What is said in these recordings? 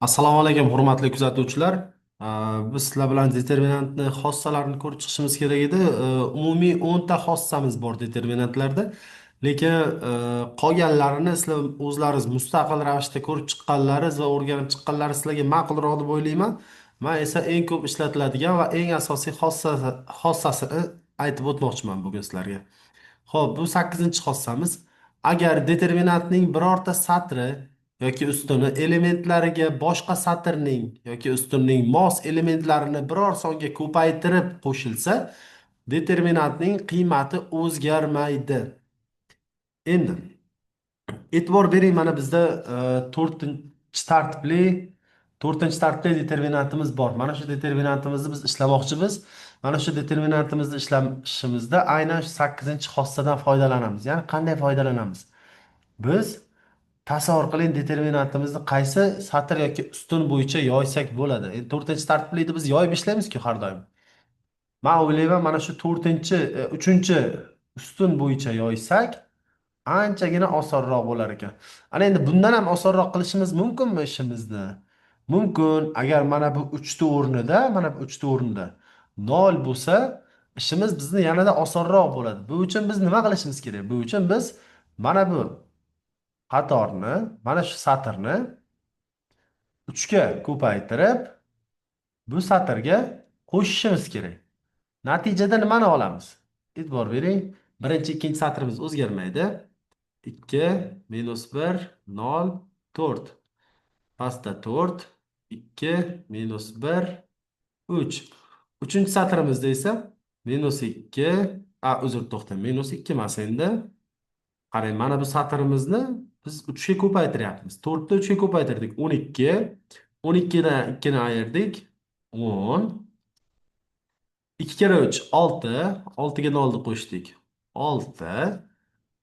Assalomu alaykum, hurmatli kuzatuvchilar. Biz sizlar bilan determinantni xossalarini ko'rib chiqishimiz kerak edi. Umumiy 10 ta xossamiz bor determinantlarda. Lekin qolganlarini sizlar o'zlaringiz mustaqil ravishda ko'rib chiqqanlaringiz va o'rganib chiqqanlaringiz sizlarga ma'qulroq deb o'ylayman. Men esa eng ko'p ishlatiladigan va eng asosiy xossasini aytib o'tmoqchiman bugun sizlarga. Xo'p, bu 8-xossamiz. Agar determinantning birorta satri yoki ustuni elementlariga boshqa satrning yoki ustunning mos elementlarini biror songa ko'paytirib qo'shilsa, determinantning qiymati o'zgarmaydi. Endi e'tibor bering, mana bizda 4-tartibli determinantimiz bor. Mana shu determinantimizni biz ishlamoqchimiz. Mana shu determinantimizni ishlashimizda aynan shu 8-xossadan foydalanamiz. Ya'ni qanday foydalanamiz? Biz tasavvur qiling, determinantimizni qaysi satr yoki ustun bo'yicha yoysak bo'ladi. Endi 4-tartiblida biz yoyib ishlaymizku har doim. Men o'ylayman, mana shu 3-chi ustun bo'yicha yoysak anchagina osonroq bo'lar ekan. Ana endi bundan ham osonroq qilishimiz mumkinmi ishimizni? Mumkin. Agar mana bu 3 ta o'rnida, mana bu 3 ta o'rnida 0 bo'lsa, ishimiz bizni yanada osonroq bo'ladi. Bu uchun biz nima qilishimiz kerak? Bu uchun biz mana bu qatorni, mana shu satrni 3 ga ko'paytirib bu satrga qo'shishimiz kerak. Natijada nimani olamiz? E'tibor bering. Birinchi, ikkinchi satrimiz o'zgarmaydi. 2 minus 1 0 4. Pastda 4, 2 minus 1 3. Uchinchi satrimizda esa minus 2, uzr, to'xta, minus 2 emas endi. Qarang, mana bu satrimizni biz 3 ga ko'paytiryapmiz. 4 ni 3 ga ko'paytirdik, 12. 12 dan 2 ni ayirdik, 10. 2 kere 3, 6. 6 ga 0 ni qo'shdik, 6.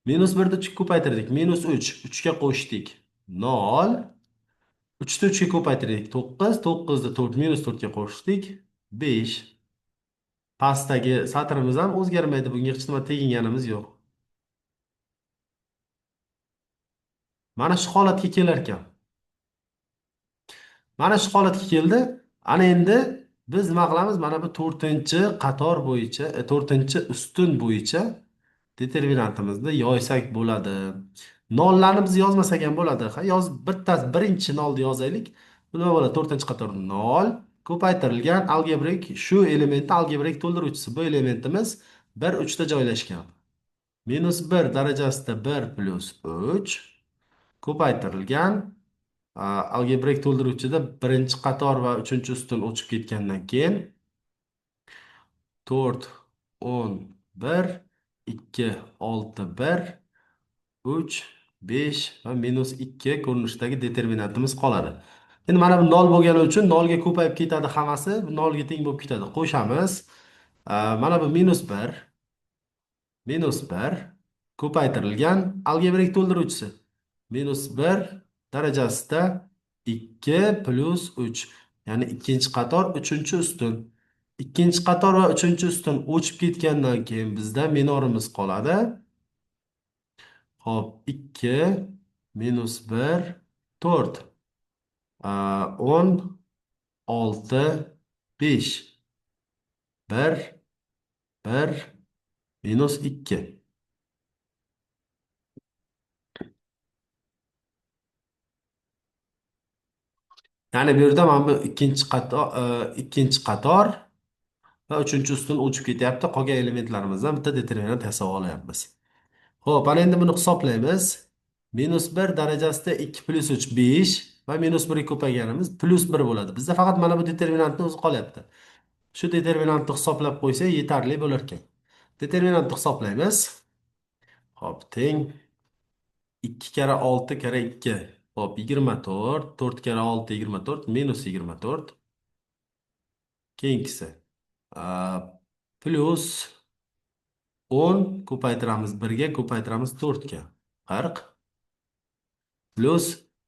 Minus 1 ni 3 ga ko'paytirdik, minus 3. 3 ga qo'shdik, 0. 3 ni 3 ga ko'paytirdik, 9. 9 ni 4, minus 4 ga qo'shdik, 5. Pastdagi satrimiz ham o'zgarmaydi, bunga hech nima teginganimiz yo'q. Mana shu holatga kelar ekan. Mana shu holatga keldi. Ana endi biz nima qilamiz? Mana bu 4-qator bo'yicha, 4-ustun bo'yicha determinantimizni yoysak bo'ladi. Nollarni biz yozmasak ham bo'ladi. Ha, yoz, bittasi birinchi nolni yozaylik. Bu nima bo'ladi? 4-qator 0 ko'paytirilgan algebrik shu elementni algebrik to'ldiruvchisi. Bu elementimiz 1 3 ta joylashgan. Minus 1 darajasida 1 plus 3 ko'paytirilgan algebrik to'ldiruvchida birinchi qator va 3-ustun o'chib ketgandan keyin 4 10 1 2 6 1 3 5 va minus 2 ko'rinishidagi determinantimiz qoladi. Endi mana bu 0 bo'lgani uchun 0 ga ko'payib ketadi hammasi, bu 0 ga teng bo'lib ketadi. Qo'shamiz. Mana bu minus 1 minus 1 ko'paytirilgan algebrik to'ldiruvchisi minus 1 darajasida 2 plus 3, ya'ni ikkinchi qator 3-ustun. Ikkinchi qator va 3-ustun o'chib ketgandan keyin bizda minorimiz qoladi. Xo'p, 2 minus 1 4, 10 6 5 1 1 minus 2. Ya'ni bu yerda mana bu ikkinchi qator va 3-ustun o'chib ketyapti. Qolgan elementlarimizdan bitta determinant yasab olyapmiz. Xo'p, ana endi buni hisoblaymiz. Minus 1 darajasida 2 plus 3 5 va minus 1 ga ko'payganimiz plus 1 bo'ladi. Bizda faqat mana bu determinantni o'zi qolyapti. Shu determinantni hisoblab qo'ysak yetarli bo'lar ekan. Determinantni hisoblaymiz. Xo'p, teng 2 karra 6 karra 2. Xo'p, 24, 4 karra 6 24 minus 24. Keyingisi, plus 10 ko'paytiramiz 1 ga, ko'paytiramiz 4 ga. 40 plus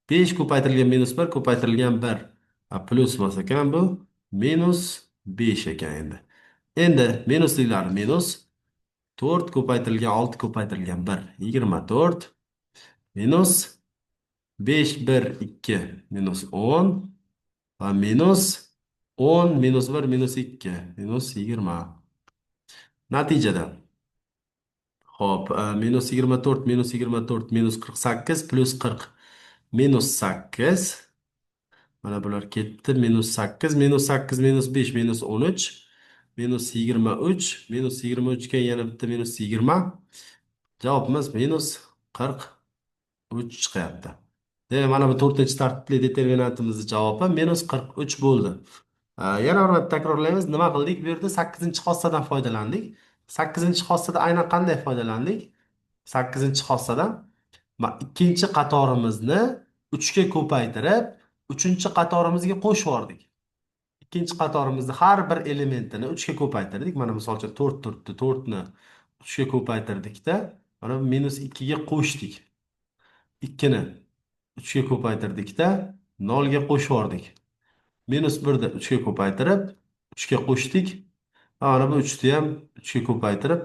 5 ko'paytirilgan minus 1 ko'paytirilgan 1. Plus emas ekan bu, minus 5 ekan endi. Endi minusliklar minus 4 ko'paytirilgan 6 ko'paytirilgan 1 24 minus 5 1 2 minus 10 Va minus 10 minus 1 minus 2 minus 20. Natijada xo'p, minus 24 minus 24 minus 48 plus 40 minus 8. Mana bular ketdi. Minus 8 minus 8 minus 5 minus 13 minus 23 minus 23 ga yana bitta minus 20. Javobimiz minus 43 chiqyapti. Demak, mana bu to'rtinchi tartibli determinantimizning javobi minus 43 bo'ldi. Yana bir marta takrorlaymiz. Nima qildik? Bu yerda 8-xossadan foydalandik. 8-xossada aynan qanday foydalandik? 8-xossadan ikkinchi qatorimizni 3 ga ko'paytirib, 3-qatorimizga qo'shib yubordik. Ikkinchi qatorimizni har bir elementini 3 ga ko'paytirdik. Mana misol uchun 4 turibdi, 4 ni 3 ga ko'paytirdikda, mana bu minus 2 ga qo'shdik. 2 ni 3 ga ko'paytirdikda, 0 ga qo'shib yubordik. Minus 1 ni 3 ga ko'paytirib, 3 ga qo'shdik. Mana bu 3 ni ham 3 ga ko'paytirib,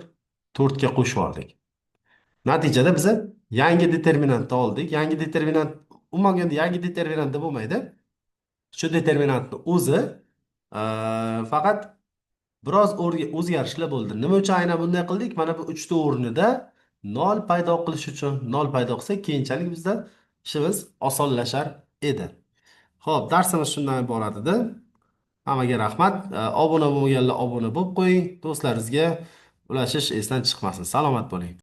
4 ga qo'shib yubordik. Natijada biz yangi determinantni oldik. Yangi determinant umuman olganda yangi determinant deb bo'lmaydi. Shu determinantni o'zi faqat biroz o'zgarishlar bo'ldi. Nima uchun aynan bunday qildik? Mana bu 3 ta o'rnida 0 paydo qilish uchun 0 paydo qilsak, keyinchalik bizda ishimiz osonlashar edi. Xo'p, darsimiz shundan iborat edi. Hammaga rahmat. Obuna bo'lmaganlar obuna bo'lib qo'ying. Do'stlaringizga ulashish esdan chiqmasin. Salomat bo'ling.